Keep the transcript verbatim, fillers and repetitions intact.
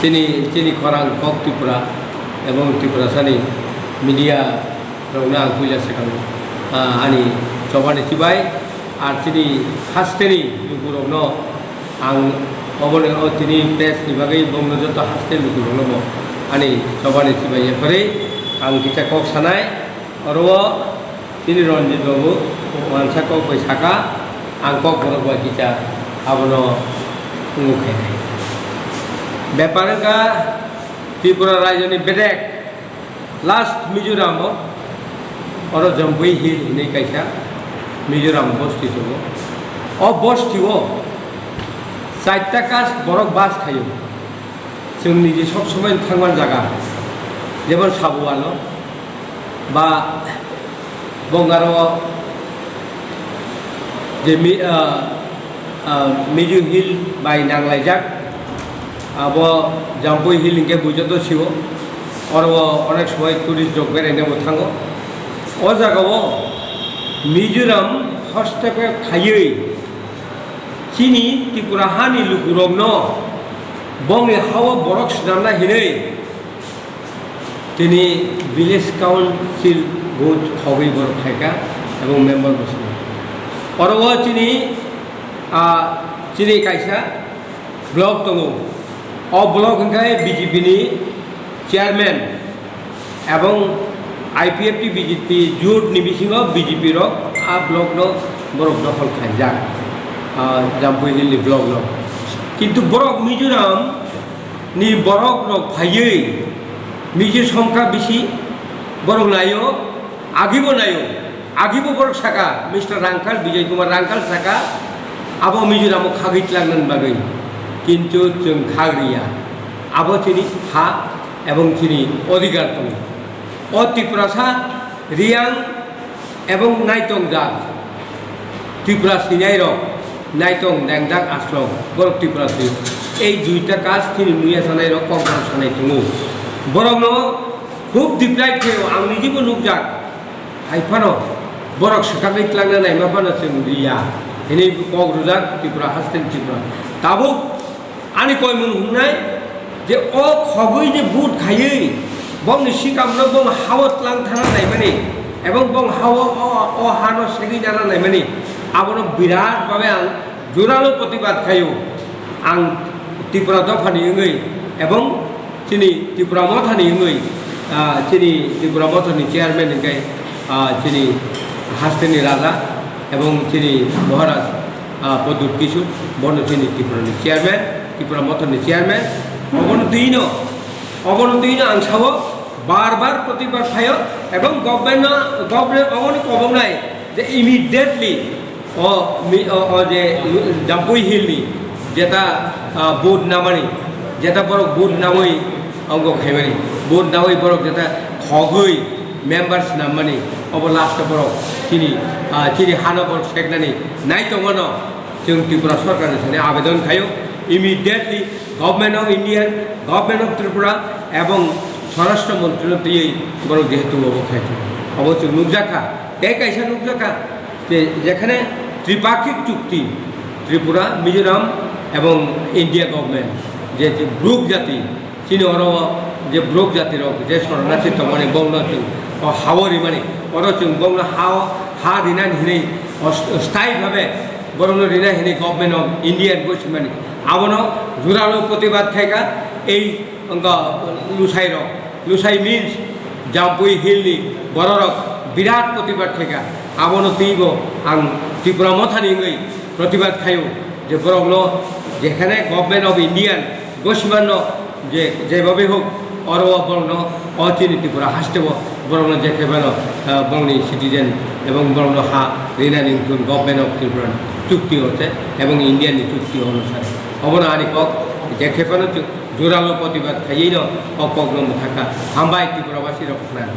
Chini, chini khorang kok Tripura ebong Tiprasani media rokno ang puila swkang, ah, ani chobani chibai, ar chini hasteni lukurokno ang oboni, o tini press ni bagwi bongno joto hasteni lukurokno bo ani chobani chibai, yapharwi ang kisa kok sanai. Oro o chini Ranjit babu wansa kok bai saka, ang kok borok bai kisa abono wngwi khainai. Bepar wngkha Tripura rajyoni bedek last Mizoram o, oro Jampui Hill hinwi kaisa Mizoram bosti tongo. O bosti o chaita caste borok bas khaio. Chwngni je sob somoi thangmani jaga, jemon Sabualo ba Bongaro je Mi-, ah, ah, Mizo Hill bai nanglaijak, abo Jampui Hill hinkhe buijoto sio, oro onek somoi tourist rok beraina bo thango. O jaga o Mizoram hostep khaiwi chini Tripura hani lukurokno bongni hao borok swnamna hinwi tini village council vote khogwi borok khaikha ebong member bo swnam. Oro o chini, ah, chini kaisa block tongo. O block hwnkhe B J P ni chairman ebong I P F T B J P jut ni bisingo B J P rok a block no borok dokhol khaijak, ah, Jampui Hill ni block no. Kintu borok Mizoram ni borok rok phaiwi Mizo songkha bisi borok naio, agibo naio, agibo borok saka, Mister Rangkhal, Bijoy Kumar Rangkhal saka, abo Mizoram o khagwi tlangnani bagwi, kintu chwng khagriya, abo chini ha ebong chini odhikar tongo. O Tiprasa Riang ebong naitong jat Tripura sinai rok, naitong dengjak aslok borok Tripura si. Ei duita caste chini muya sanai rok kok borok sanai tongo. Borok no khub deprive khaio, ang niji bo nukjak. Hai phano borok swkagwi tlangna naima phano chwng riya hinwi kok rwjak Tripura haste ni Tripura. Tabuk ani koimung hwngnai je o khogwi je vote khaiwi bongni sikamno bong hao tlang thana naimani ebong bong hao o, o hano segwi nana naimani, abono birat bhabe ang juralo protibad khaio. Ang Tripura dophani wngwi ebong chini Tripura mothani wngwi, ah, chini Tripura mothani chairman hwnkhe, ah, chini hasteni raja ebong chini Maharaj, ah, Pradyut Kishore, bono chini Tripurani chairman, Tripura mothani chairman. Obono twino, obono twino ang sao bar bar protibad khaio ebong government no, government obono koboknai je immediately o mi-, o, o je Jampui Hill ni jeta, ah, vote namani, jeta borok vote namwi ongo khaimani, vote namwi borok jeta khogwi members nammani, obo last o borok chini, ah, chini hano borok seknani nai tongmano chwng Tripura sorkar ni thani abedon khaio, immediately Government of Indian, Government of Tripura ebong Swarashtra Montri no twiwi borok jehetu obo khaikha, obo chwng nukjakha, tei kaisa nukjakha je jekhane tripakhik chukti Tripura, Mizoram ebong India government je, je Bruk jati, chini oro je Bruk jati rok je soronarthi tongmani bongno chwng o hao rimani, oro chwng bongno hao ha rinani hinwi o sthayi bhabe borokno rina hinwi Government of India gosimani. Abono juralo protibad khaikha ei wngkha Lusai rok. Lusai means Jampui Hill ni borok rok birat protibad khaikha. Abono twibo ang Tripura mothani wngwi protibad khaio je borokno jekhane Government of Indian gosimano je, jebhabe hok, oro o borokno o chini Tripura haste o borokno je khe phano, ah, borokni citizen ebong borokno ha rinani wngkha Government of Tripura ni chukti o se ebong India ni chukti onusare. Obono ani kok je khe phano chu-, juralo protibad khaiwi no o kokno mwthakha. Hambai Tripura basi rok khna.